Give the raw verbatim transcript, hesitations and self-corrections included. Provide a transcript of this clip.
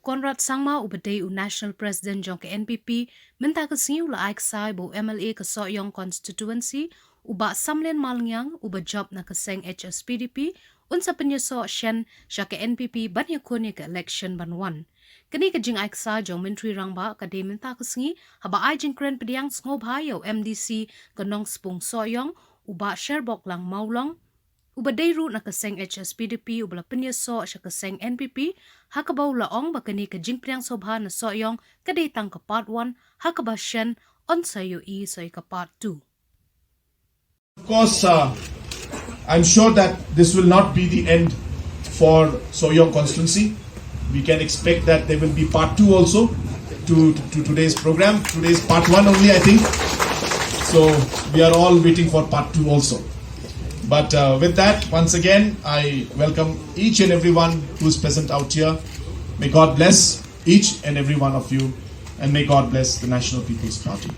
Conrad Sangma uba dei u National President jong ka N P P mynta ka sngi u la ai ksai ba u M L A ka Sohiong Constituency u Bah Samlin Malngiang uba jop na ka seng H S P D P un sa pynïasoh shen sha ka N P P ban ïakhun ïa ka election ban wan. Kane ka jingai ksai jong Myntri Rangbah ka dei mynta ka sngi haba ai jingkren pdiang sngewbha ïa u M D C ka Nongspung Sohiong u Bah Sherboklang Mawlong uba dei ruh na ka seng H S P D P uba la pynïasoh sha ka seng N P P, ha kaba u la ong ba kane ka jingpdiang sngewbha na Sohiong ka dei tang ka part one, ha kaba shen yn sa ïohi sa ïa ka part two. Of course, uh, I'm sure that this will not be the end for Sohiong constituency. We can expect that there will be part two also to, to today's program. Today is part one only, I think. So we are all waiting for part two also. But uh, with that, once again, I welcome each and everyone who's present out here. May God bless each and every one of you, and may God bless the National People's Party.